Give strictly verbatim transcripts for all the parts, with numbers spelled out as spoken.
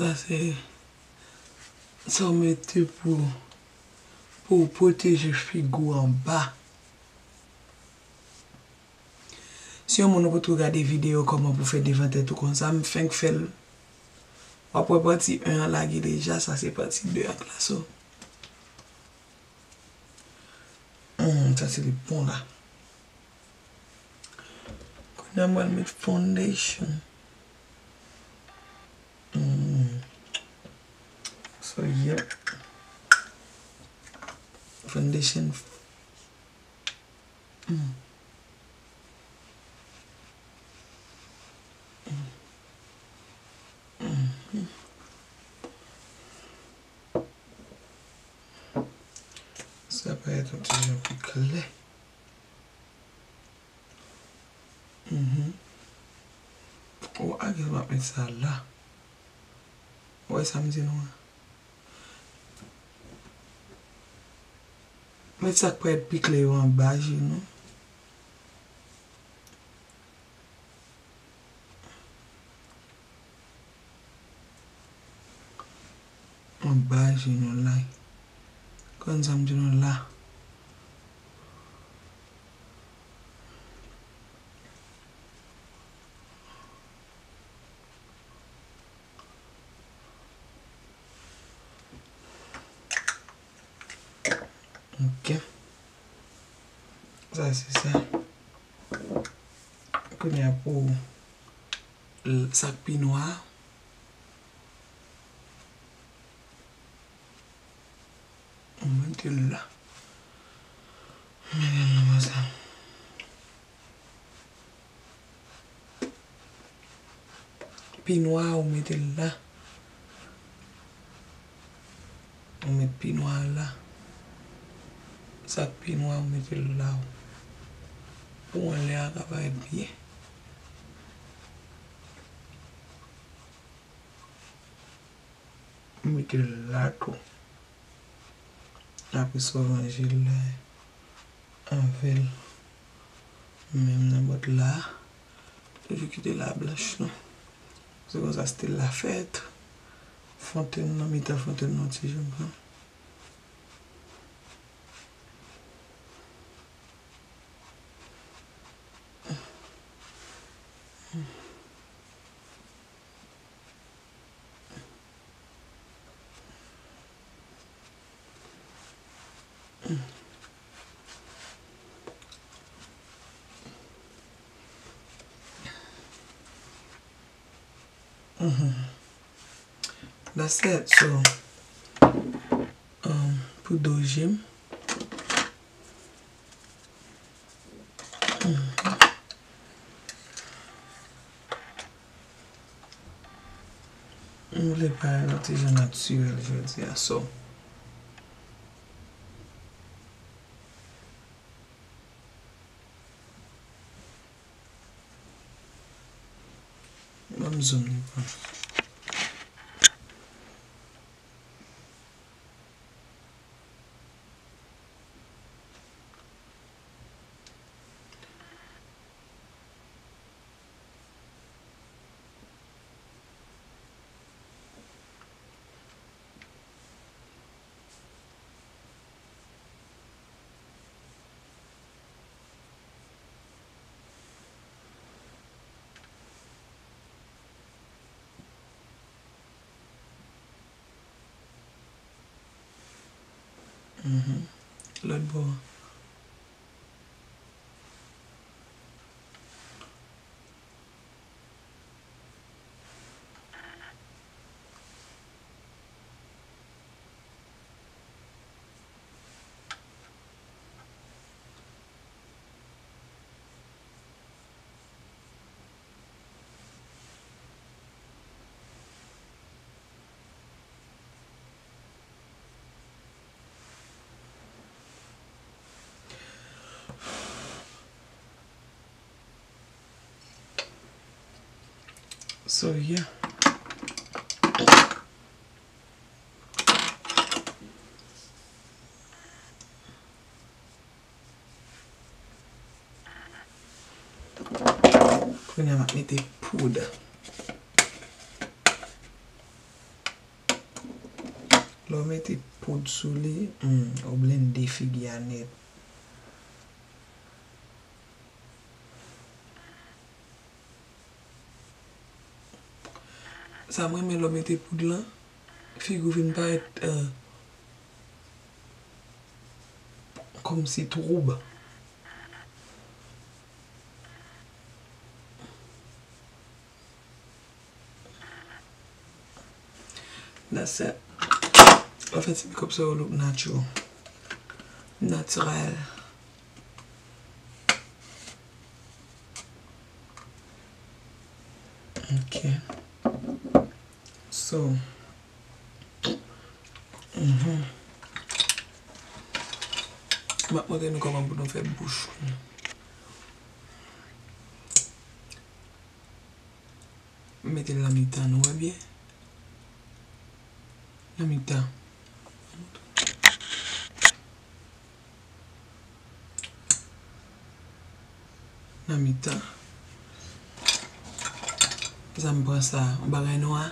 Sa se sa w mete pou, pou w pwoteje figi w anba. Si yon moun ou potko gade videyo kòman pou fè devan tèt ou konsa, m fenk fè l. W ap wè pati en an lage deja, sa se pati de ak la so. Hmm, sa se li bon la. Kounye a m pral met foundation. Hmm. So, yep. Foundation. Hmm. Hmm. Hmm. Sa parèt yon ti jan pi klè. Mhm. Oh, I guess m ap met sa la. Ou wè sa m di nou an? Met sa k parèt pi klè yo anba je nou. Anba je nou la. Konn sa m di nou la. Ok. Sa se sa. Kounye a pou l-, sa k pi nwa a. Ou mete l la. Mete l nan sa. Pi nwa a, ou mete l la. Ou met pi nwa a la. Sa k pi nwa a, ou mete l la. Pou anlè a ka parèt byen. Ou mete l la tou. Apre sa, w ranje l la avè l. Menm nan bòt la. Toujou kite la blanch, non. Se konsa stil la fèt. Fontenn nan, mitan fontenn nan, ti jan pran. Mhm. That's it. So, um, pou do je m. Mhm. M vle parèt yon ti jan natirèl jodi a, so. Ban m zoom li pou mwen. Mhm. Lòt bò. So, yeah. Kounye a m ap mete poud. Lè w mete poud sou li, hmm, ou blende figi a nèt. Sa m renmen lè w mete poud lan, figi w vin parèt, euh, kòmsi twoub. That's it. An fèt, se makeup sa yo look natural. Natirèl. Ok. So, mhm. M ap montre nou kòman pou nou fè bouch nou. M mete l nan mitan, nou wè byen? Nan mitan. Nan mitan. Sa m pran sa, yon bagay nwa.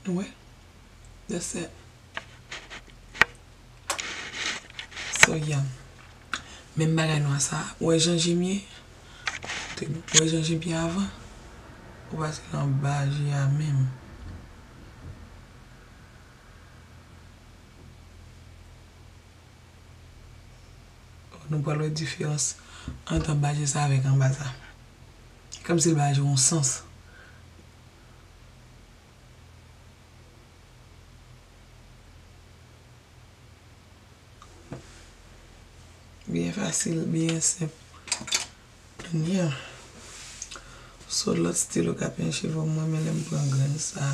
Wè. That's it. So, yeah. Menm bagay nwa sa. Ou wè jan je m ye? Ou wè jan je m ye avan? Ou pase l anba je a menm. Nou pral wè diferans ant anba je sa avèk anba sa. Kòmsi l ba je yon sans. Byen fasil, byen senp. Yeah. So, lòt stil ou ka penyen cheve w, mwen, men lè m pran grenn sa.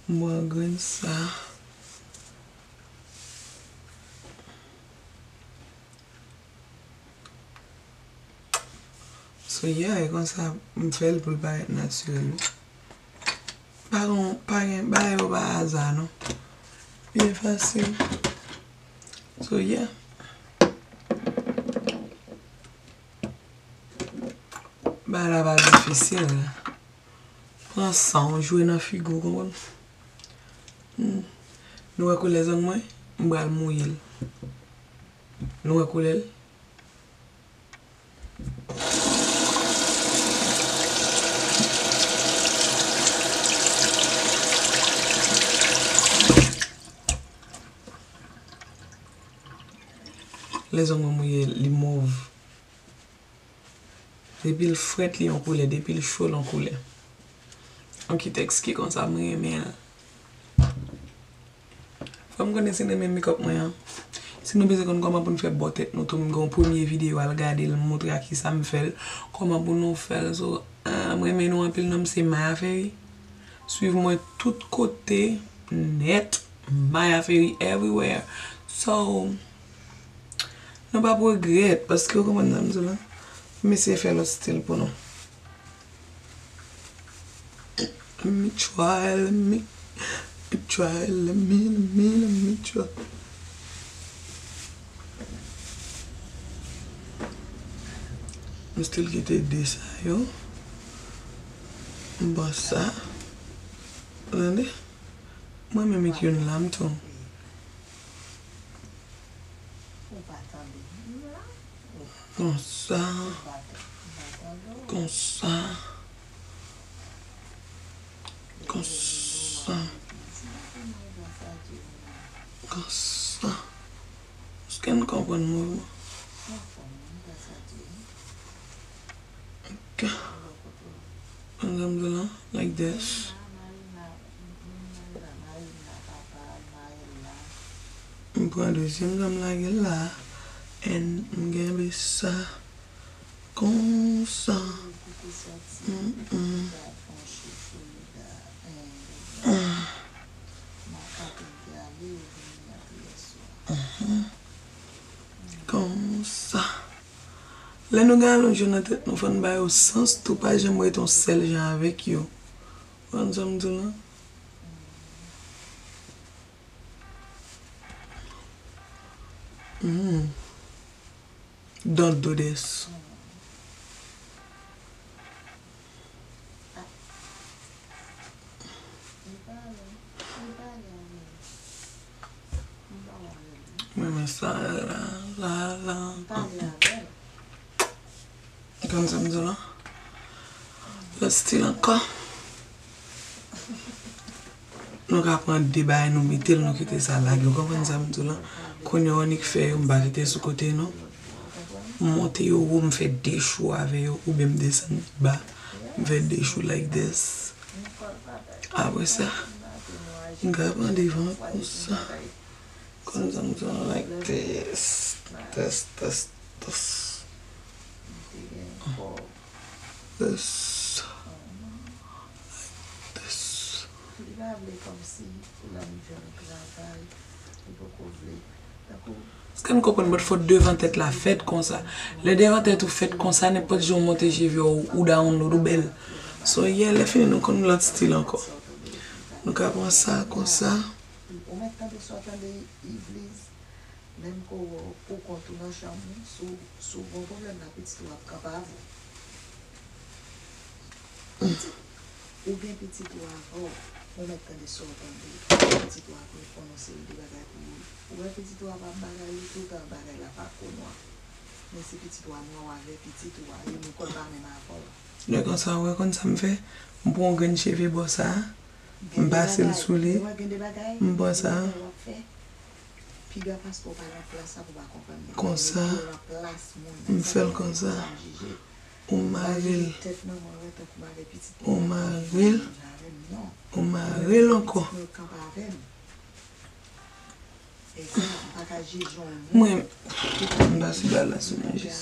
M pran grenn sa. So, yeah, e konsa m fè l pou l parèt natirèl, wi. Pa gen, pa gen, bagay yo pa aza, non. Byen fasil. So, yeah. Bagay la pa difisil. Pran san w, jwe nan figi w, konprann? Hmm. Nou wè koulè zong mwen? M pral mouye l. Nou wè koulè l? Lè zong mwen mouye, li mov. Depi l frèt, li yon koulè. Depi l cho, l yon koulè. Yon kitèks ki konsa, m renmen l. Fò m konnen si n renmen makeup mwen an. Si nou bezwen konn kòman pou n fè bò tèt nou tou, m gen yon premye videyo, al gade l, m montre a kisa m fè l, kòman pou nou fè l. So, ah, m renmen nou anpil, non m se Maya Ferry. Swiv mwen tout kote nèt, Maya Ferry everywhere. So, nou p ap regrèt, paske w konprann sa m di w la. M eseye fè lòt stil pou nou. Let me try, let me, let me try, let me, let me, let me try. M still kite de sa yo. M pran sa. Tande? Mwen menm met youn la m tou. Konsa. Konsa. Konsa. Konsa. Èske n konprann mouvman? Ok. Konn sa m di w la, like this. M pran dezyèm zam lage l la. And m genbe sa. Konsa. Mm, mm. Mhm. Konsa. Lè nou gen alonj yo nan tèt nou, fò n ba yo sans tou, pa janm ret yon sèl jan avèk yo. Konn sa m di w la? Mm. Don't do this. Mwen men sa la, la, la. Konn sa m di w la? Lòt stil ankò. Nou ka pran de bagay, nou mete l, nou kite sa lage. Ou konprann sa m di w la? Kounye a, w annik fè yo, m pa kite sou kote, non. M monte yo wo, m fè de chou avè yo, oubyen m desann ba, m fè de chou like this. Apre sa, m ka pran devan konsa. Konn sa m di w la, like this. This, this, this. This. Like this. Li pa vle kòmsi pou l ap jwenn travay, li poko vle. Tankou Èske n konprann, but fò devan tèt la fèt konsa. Lè devan tèt ou fèt konsa, nenpòt jan w monte cheve w, ou download, ou bèl. So, yeah, lè fini, nou konn lòt stil ankò. Nou ka pran sa konsa. Ou mèt tande sa w tande Yves Lise, menm ke w pou kont ou nan chanm ou, si w, si w gen yon pwoblèm la, pitit ou ap kanpe avè w. Pitit, ou gen pitit ou avè w, ou mèt tande sa w tande. Pitit ou ap reponn yon seri de bagay pou ou. Ou wè pitit ou a p ap bagay ou toutan, bagay la pa ko nwa. Men si pitit ou a nwa, w avè pitit ou a, yo menm kò l pa menm avè w. Lè konsa, ou wè konn sa m fè? M pran yon grenn cheve bò sa a, m pase l sou li, m pran sa a. Piga paske w pa nan plas la pou w pa konprann. Konsa, m fè l konsa. Ou mare l. Ou mare l. Ou mare l ankò. Mwen, m pase bal la sou mwen jis.